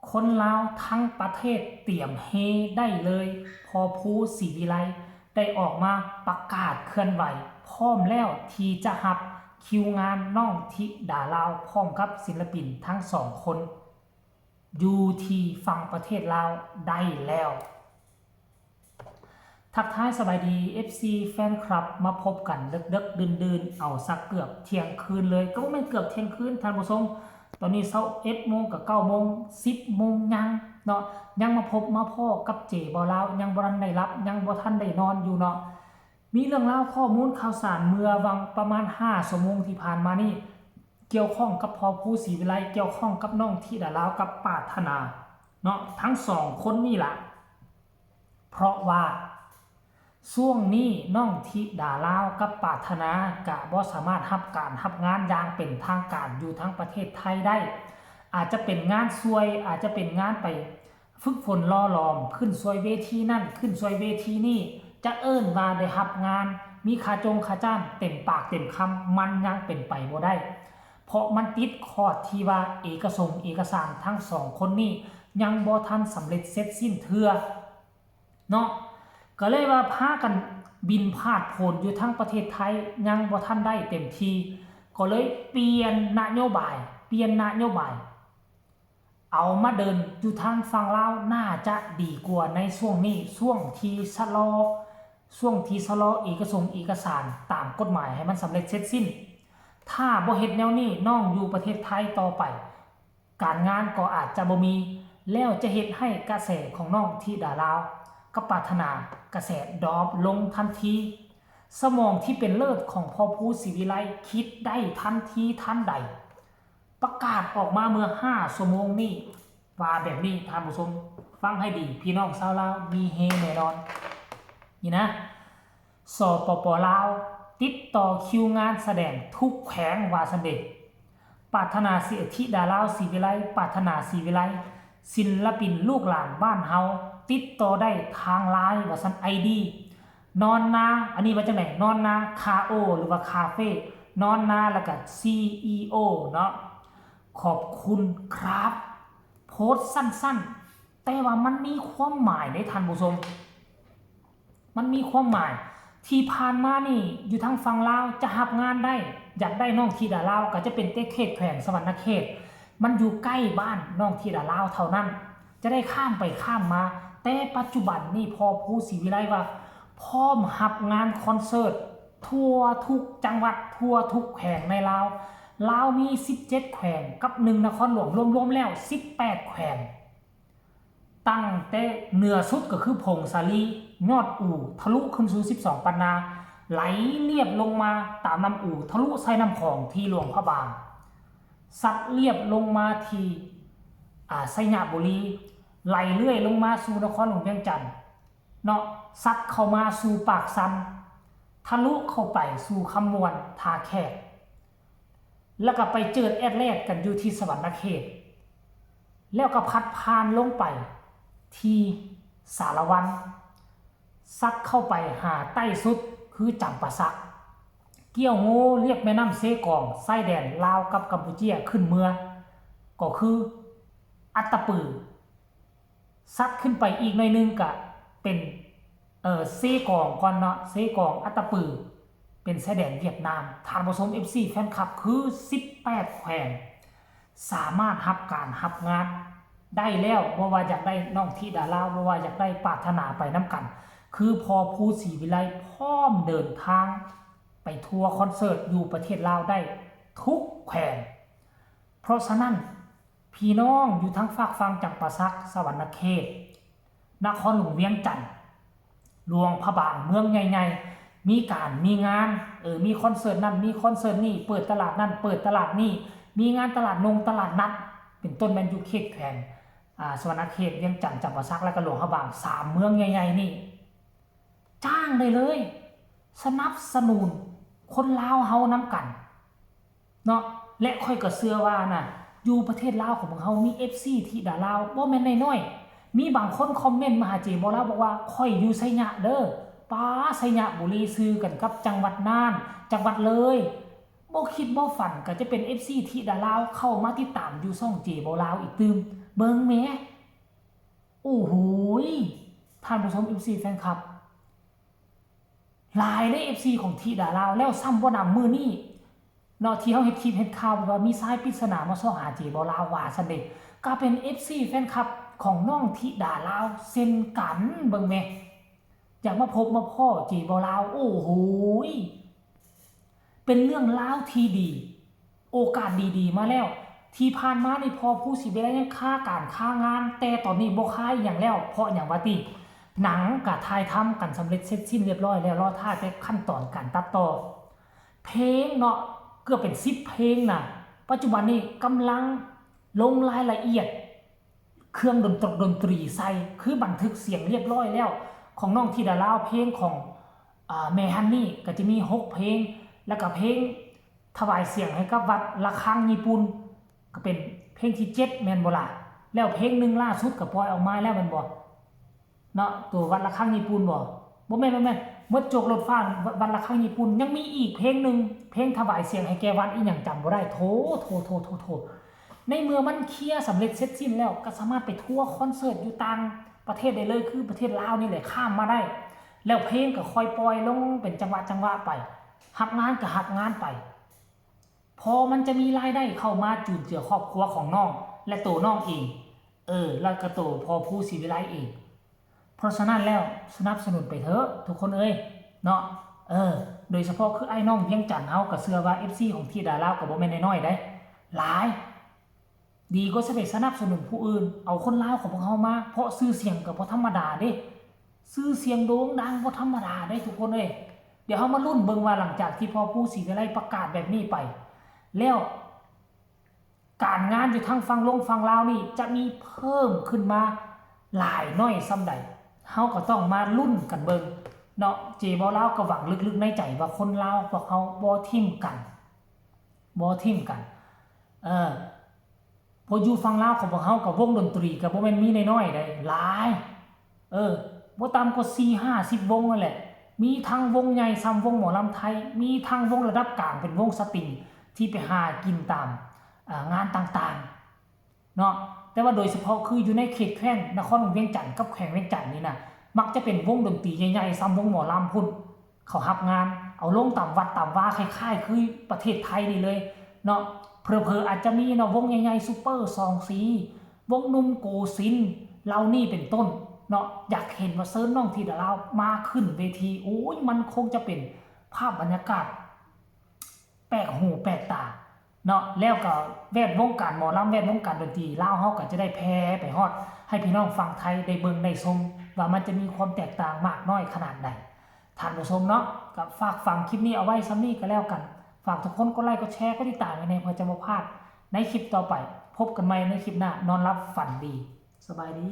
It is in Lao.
ຄົນລາວທັງປະເທດຕຽມເຮໄດ້ເລີຍ, ພໍ່ພູ ສີວິໄລ ໄດ້ອອກມາປະກາດເຄື່ອນໄຫວ ພ້ອມແລ້ວທີ່ຈະຮັບຄິວງານນ້ອງທິດາລາວ ພ້ອມກັບສິນລະປິນທັງສອງຄົນ ຢູ່ທີ່ຝັ່ງປະເທດລາວໄດ້ແລ້ວ. ທັກທາຍສະບາຍດີ ເອັຟຊີ ແຟນຄລັບ ມາພົບກັນເດິກໆ ດື່ນໆ ເອົາສັກເກືອບທ່ຽງຄືນເລີຍ, ກໍບໍ່ແມ່ນເກືອບທ່ຽງຄືນທ່ານຜູ້ຊົມ, ຕອນນີ້ຊາວເອັດໂມງ ກໍເກົ້າໂມງ ສິບໂມງຍັງເນາະ, ຍັງມາພົບມາພໍ້ກັບເຈບໍ່ລາວ, ຍັງບໍ່ທັນໄດ້ຫຼັບ ຍັງບໍ່ທັນໄດ້ນອນຢູ່ເນາະ. ມີເລື່ອງລາວຂໍ້ມູນຂ່າວສານເມື່ອຫວ່າງປະມານຫ້າຊົ່ວໂມງທີ່ຜ່ານມານີ້ ກ່ຽວຂ້ອງກັບພໍ່ພູ ສີວິໄລ, ກ່ຽວຂ້ອງກັບນ້ອງທິດາລາວກັບປາດຖະໜາເນາະ, ທັງສອງຄົນນີ້ລະ. ເພາະວ່າຊ່ວງນີ້ນ້ອງທິດາລາວກັບປາດຖະໜາກະບໍ່ສາມາດຮັບການຮັບງານຢ່າງເປັນທາງການຢູ່ທາງປະເທດໄທໄດ້. ອາດຈະເປັນງານຊ່ວຍ, ອາດຈະເປັນງານໄປຝຶກຝົນຫຼໍ່ຫຼອມ, ຂຶ້ນຊ່ວຍເວທີນັ້ນ, ຂຶ້ນຊ່ວຍເວທີນີ້, ຈະເອີ້ນວ່າໄດ້ຮັບງານ, ມີຄ່າຈົ່ງຄ່າຈ້າງເຕັມປາກເຕັມຄຳ, ມັນຍັງເປັນໄປບໍ່ໄດ້. ເພາະມັນຕິດຂອດທີ່ວ່າເອກະສົງເອກະສານທັງສອງຄົນນີ້ຍັງບໍ່ທັນສຳເລັດເສັດສິ້ນເທື່ອເນາະ, ກໍເລີຍວ່າພາກັນບິນຜາດໂຜນຢູ່ທາງປະເທດໄທຍັງບໍ່ທັນໄດ້ເຕັມທີ່, ກໍເລີຍປ່ຽນນະໂຍບາຍ, ປ່ຽນນະໂຍບາຍ ເອົາມາເດີນຢູ່ທາງຝັ່ງລາວໜ້າຈະດີກວ່າໃນຊ່ວງນີ້, ຊ່ວງທີ່ຊະລໍ, ຊ່ວງທີ່ຊະລໍເອກະສົງເອກະສານຕາມກົດໝາຍໃຫ້ມັນສຳເລັດເສັດສິ້ນ. ຖ້າບໍ່ເຮັດແນວນີ້, ນ້ອງຢູ່ປະເທດໄທຕໍ່ໄປ ການງານກໍອາດຈະບໍ່ມີ, ແລ້ວຈະເຮັດໃຫ້ກະແສຂອງນ້ອງທິດາລາວກັບປາດຖະໜາ ກະແສດຣອບລົງທັນທີ. ສະໝອງທີ່ເປັນເລີດຂອງພໍ່ພູ ສີວິໄລ ຄິດໄດ້ທັນທີທັນໃດ, ປະກາດອອກມາເມື່ອຫ້າຊົ່ວໂມງນີ້ວ່າແບບນີ້, ທ່ານຜູ້ຊົມ ຟັງໃຫ້ດີ, ພີ່ນ້ອງຊາວລາວມີເຮແນ່ນອນ. ນີ້ນະ, ສປປ ລາວ ຕິດຕໍ່ຄິວງານສະແດງທຸກແຂວງວ່າຊັ້ນເດ. ປາດຖະໜາສີທິດາລາວ ສີວິໄລ, ປາດຖະໜາ ສີວິໄລ, ສິນລະປິນລູກຫຼານບ້ານເຮົາ ຕິດຕໍ່ໄດ້ທາງ LINE ວ່າຊັ້ນ, ໄອດີ ນອນນາ, ອັນນີ້ວ່າຈັ່ງໃດ? ນອນນາ ຄາໂອ ຫຼືວ່າຄາເຟ, ນອນນາ ແລ້ວກະ ຊີອີໂອ ເນາະ, ຂອບຄຸນຄຣັບ. ໂພສສັ້ນໆ ແຕ່ວ່າມັນມີຄວາມໝາຍເດ້ທ່ານຜູ້ຊົມ, ມັນມີຄວາມໝາຍ. ທີ່ຜ່ານມານີ້ ຢູ່ທາງຝັ່ງລາວຈະຮັບງານໄດ້, ຢາກໄດ້ນ້ອງທິດາລາວ ກໍຈະເປັນແຕ່ເຂດແຂວງສະຫວັນນະເຂດ, ມັນຢູ່ໃກ້ບ້ານນ້ອງທິດາລາວເທົ່ານັ້ນ, ຈະໄດ້ຂ້າມໄປຂ້າມມາ. ແຕ່ປັດຈຸບັນນີ້ ພໍ່ພູ ສີວິໄລ ວ່າພ້ອມຮັບງານຄອນເສີດທົ່ວທຸກຈັງຫວັດ, ທົ່ວທຸກແຂວງໃນລາວ. ລາວມີສິບເຈັດແຂວງກັບໜຶ່ງນະຄອນຫຼວງ, ລວມໆແລ້ວສິບແປດແຂວງ. ຕັ້ງແຕ່ເໜືອສຸດກໍຄືຜົ້ງສາລີ, ຍອດອູ ທະລຸຂຶ້ນສູ່ສິບສອງປັນນາ, ໄຫຼລຽບລົງມາຕາມນ້ຳອູ ທະລຸໃສ່ນ້ຳຂອງທີ່ຫຼວງພະບາງ, ຊັດລຽບລົງມາທີ່ ອາ ໄຊຍະບູລີ, ໄຫຼເລື້ອຍລົງມາສູ່ນະຄອນຫຼວງວຽງຈັນເນາະ, ຊັດເຂົ້າມາສູ່ປາກຊັນ, ທະລຸເຂົ້າໄປສູ່ຄຳມ່ວນ, ທ່າແຂກ. ແລ້ວກໍໄປເຈີດແອດແລດກັນຢູ່ທີ່ສະຫວັນນະເຂດ, ແລ້ວກໍພັດຜ່ານລົງໄປທີ່ສາລະວັນ, ສັກເຂົ້າໄປຫາໃຕ້ສຸດຄືຈຳປາສັກ, ກ່ຽວໂງ່ລຽບແມ່ນ້ຳເຊກອງ ຊາຍແດນລາວກັບກຳປູເຈຍຂຶ້ນເມືອ ກໍຄືອັດຕະປື. ສັກຂຶ້ນໄປອີກໜ້ອຍໜຶ່ງກະເປັນ ເອີ ເຊກອງກ່ອນເນາະ, ເຊກອງ ອັດຕະປື ເປັນຊາຍແດນຫວຽດນາມ. ທ່ານຜູ້ຊົມ ເອັຟຊີ ແຟນຄລັບ ຄືສິບແປດແຂວງ ສາມາດຮັບການຮັບງານໄດ້ແລ້ວ, ບໍ່ວ່າຢາກໄດ້ນ້ອງທິດາລາວ, ບໍ່ວ່າຢາກໄດ້ປາດຖະໜາໄປນຳກັນ, ຄືພໍ່ພູ ສີວິໄລ ພ້ອມເດີນທາງໄປທົວຄອນເສີດຢູ່ປະເທດລາວໄດ້ທຸກແຂວງ. ເພາະສະນັ້ນ ພີ່ນ້ອງຢູ່ທາງຟາກຝັ່ງຈຳປາສັກ, ສະຫວັນນະເຂດ, ນະຄອນຫຼວງວຽງຈັນ, ຫຼວງພະບາງ, ເມືອງໃຫຍ່ໆ ມີການມີງານ, ເອີ ມີຄອນເສີດນັ້ນ ມີຄອນເສີດນີ້, ເປີດຕະຫຼາດນັ້ນ ເປີດຕະຫຼາດນີ້, ມີງານຕະຫຼາດນົງຕະຫຼາດນັດ ເປັນຕົ້ນ, ແມ່ນຢູ່ເຂດແຂວງ ອາ ສະຫວັນນະເຂດ, ວຽງຈັນ, ຈຳປາສັກ ແລະກະຫຼວງພະບາງ, ສາມເມືອງໃຫຍ່ໆນີ້ ຈ້າງໄດ້ເລີຍ, ສະໜັບສະໜູນຄົນລາວເຮົານຳກັນ. ເນາະ ແລະຂ້ອຍກໍເຊື່ອວ່ານະ ຢູ່ປະເທດລາວຂອງພວກເຮົາມີເອັຟຊີທິດາລາວບໍ່ແມ່ນນ້ອຍໆ. ມີບາງຄົນຄອມເມັນມາຫາເຈບໍ່ລາວ ບອກວ່າ ຂ້ອຍຢູ່ໄຊຍະເດີ, ປາ ໄຊຍະບູລີ ຊື່ກັນກັບຈັງຫວັດນ່ານ, ຈັງຫວັດເລີຍ. ໂ ບໍ່ຄິດບໍ່ຝັນກໍຈະເປັນເອັຟຊີທິດາລາວເຂົ້າມາຕິດຕາມຢູ່ຊ່ອງເຈເບົາລາວອີກຕື່ມ. ເບິ່ງແມ ໂອ້ໂຫຍ ທ່ານຜູ້ຊົມ ເອັຟຊີແຟນຄລັບ ຫຼາຍເດ້ ເອັຟຊີຂອງທິດາລາວ. ແລ້ວຊ້ຳບໍ່ນຳມື້ນີ້ເນາະ ທີ່ເຮົາເຮັດຄລິບເຮັດຂ່າວວ່າມີຊາຍປິດສະໜາມາຊອກຫາເຈເບົາລາວວ່າຊັ້ນເດ ກໍເປັນເອັຟຊີແຟນຄລັບຂອງນ້ອງທິດາລາວເຊັ່ນກັນ. ເບິ່ງແມ ຢາກມາພົບມາພໍ້ເຈເບົາລາວ. ໂອ້ໂຫຍ ເປັນເລື່ອງລາວທີ່ດີ ໂອກາດດີໆມາແລ້ວ. ທີ່ຜ່ານມານີ້ພໍ່ພູສີວິໄລຍັງຄາການຄາງານ ແຕ່ຕອນນີ້ບໍ່ຄາອີ່ຫຍັງແລ້ວ. ເພາະຫຍັງວະຕິ? ໜັງກະຖ່າຍທຳກັນສຳເລັດເສັດສິ້ນລຽບຮ້ອຍແລ້ວ ລໍຖ້າແຕ່ຂັ້ນຕອນການຕັດຕໍ່. ເພງເນາະ ເກືອບເປັນສິບເພງນະ ປັດຈຸບັນນີ້ກຳລັງລົງລາຍລະອຽດ ເຄື່ອງດົນຕົກດົນຕີໃສ່ ຄືບັນທຶກສຽງລຽບຮ້ອຍແລ້ວ ຂອງນ້ອງທິດາລາວ. ເພງຂອງ ອາ ແມ່ຮັນນີ້ກໍຈະມີຫົກເພງ ແລ້ວກໍເພງຖວາຍສຽງໃຫ້ກັບວັດລະຄັງຍີ່ປຸ່ນ ກໍເປັນເພງທີເຈັດ ແມ່ນບໍ່ລະ? ແລ້ວເພງໜຶ່ງລ່າສຸດກໍປ່ອຍອອກມາແລ້ວແມ່ນບໍ່ເນາະ? ໂຕວັດລະຄັງຍີ່ປຸ່ນບໍ່? ບໍ່ແມ່ນ ບໍ່ແມ່ນ ໝົດຈົກລົດຟ້າ ວັດລະຄັງຍີ່ປຸ່ນ. ຍັງມີອີກເພງໜຶ່ງ ເພງຖວາຍສຽງໃຫ້ແກ່ວັດອີ່ຫຍັງຈຳບໍ່ໄດ້. ໂຖ ໂຖ ໂຖ ໂຖ ໂຖ ໃນເມື່ອມັນເຄລຍສຳເລັດເສັດສິ້ນແລ້ວ ກໍສາມາດໄປທົວຄອນເສີດຢູ່ຕ່າງປະເທດໄດ້ເລີຍ ຄືປະເທດລາວນີ້ແຫຼະ ຂ້າມມາໄດ້. ແລ້ວເພງກໍຄ່ອຍປ່ອຍລົງເປັນຈັງຫວະ ຈັງຫວະໄປ ຮັບງານກໍຮັບງານໄປ ພໍມັນຈະມີລາຍໄດ້ເຂົ້າມາຈຸນເຈືອຄອບຄົວຂອງນ້ອງ ແລະ ໂຕນ້ອງເອງ ເອີ ແລ້ວກໍໂຕພໍ່ພູສີວິໄລເອງ. ເພາະສະນັ້ນແລ້ວ ສະໜັບສະໜູນໄປເຖາະທຸກຄົນເອີຍເນາະ. ເອີ ໂດຍສະເພາະຄືອ້າຍນ້ອງວຽງຈັນ ເຮົາກໍເຊື່ອວ່າເອັຟຊີຂອງທິດາລາວກໍບໍ່ແມ່ນນ້ອຍໆໃດ ຫຼາຍ ດີກວ່າຊິໄປສະໜັບສະໜູນຜູ້ອື່ນ ເອົາຄົນລາວຂອງພວກເຮົາມາ ເພາະຊື່ສຽງກໍບໍ່ທຳມະດາເດ້ ຊື່ສຽງໂດ່ງດັງບໍ່ທຳມະດາເດ້ທຸກຄົນເອີຍ. ດຽວເຮົາມາລຸ້ນເບິ່ງວ່າຫຼັງຈາກທີ່ພໍ່ພູສີວິໄລປະກາດແບບນີ້ໄປແລ້ວ ການງານຢູ່ທາງຝັ່ງລົງຝັ່ງລາວນີ້ຈະມີເພີ່ມຂຶ້ນມາຫຼາຍໜ້ອຍສ່ຳໃດ ເຮົາກໍຕ້ອງມາລຸ້ນກັນເບິ່ງເນາະ. ເຈເບົາລາວກໍຫວັງເລິກໆໃນໃຈວ່າຄົນລາວພວກເຮົາບໍ່ຖິ້ມກັນ ບໍ່ຖິ້ມກັນ ເອີ ເພາະຢູ່ຝັ່ງລາວຂອງພວກເຮົາກໍວົງດົນຕີກໍບໍ່ແມ່ນມີນ້ອຍໆໃດ ຫຼາຍ ເອີ ບໍ່ຕ່ຳກວ່າສີ່ຫ້າສິບວົງນັ້ນແຫຼະ ມີທັງວົງໃຫຍ່ສ່ຳວົງໝໍລຳໄທ ມີທັງວົງລະດັບກາງເປັນວົງສະຕິງ ທີ່ໄປຫາກິນຕາມ ອາ ງານຕ່າງໆເນາະ. ແຕ່ວ່າໂດຍສະເພາະຄືຢູ່ໃນເຂດແຂວງນະຄອນຫຼວງວຽງຈັນກັບແຂວງວຽງຈັນນີ້ນະ ມັກຈະເປັນວົງດົນຕີໃຫຍ່ໆສ່ຳວົງໝໍລຳພຸ້ນ ເຂົາຮັບງານເອົາລົງຕາມວັດຕາມວາ ຄ້າຍໆຄືປະເທດໄທນີ້ເລີຍເນາະ. ເຜີໆອາດຈະມີເນາະ ວົງໃຫຍ່ໆ ຊຸບເປີສອງສີ ວົງໜຸ່ມໂກສິນ ເຫຼົ່ານີ້ເປັນຕົ້ນເນາະ. ຢາກເຫັນວ່າເຊີນນ້ອງທິດາລາວມາຂຶ້ນເວທີ ໂອ້ຍ ມັນຄົງຈະເປັນພາບບັນຍາກາດແປກຫູແປກຕາເນາະ. ແລ້ວກໍແວດວົງການໝໍລຳ ແວດວົງການດົນຕີລາວເຮົາກໍຈະໄດ້ແຜ່ໄປຮອດໃຫ້ພີ່ນ້ອງຝັ່ງໄທໄດ້ເບິ່ງໄດ້ຊົມ ວ່າມັນຈະມີຄວາມແຕກຕ່າງມາກນ້ອຍຂະໜາດໃດ. ທ່ານຜູ້ຊົມເນາະ ກໍຝາກຝັງຄລິບນີ້ເອົາໄວ້ສ່ຳນີ້ກໍແລ້ວກັນ. ຝາກທຸກຄົນກົດໄລ ກົດແຊ ກົດຕິດຕາມໄວ້ແດ່ ເພື່ອຈະບໍ່ພາດໃນຄລິບຕໍ່ໄປ. ພົບກັນໃໝ່ໃນຄລິບໜ້າ. ນອນຫຼັບຝັນດີ. ສະບາຍດີ.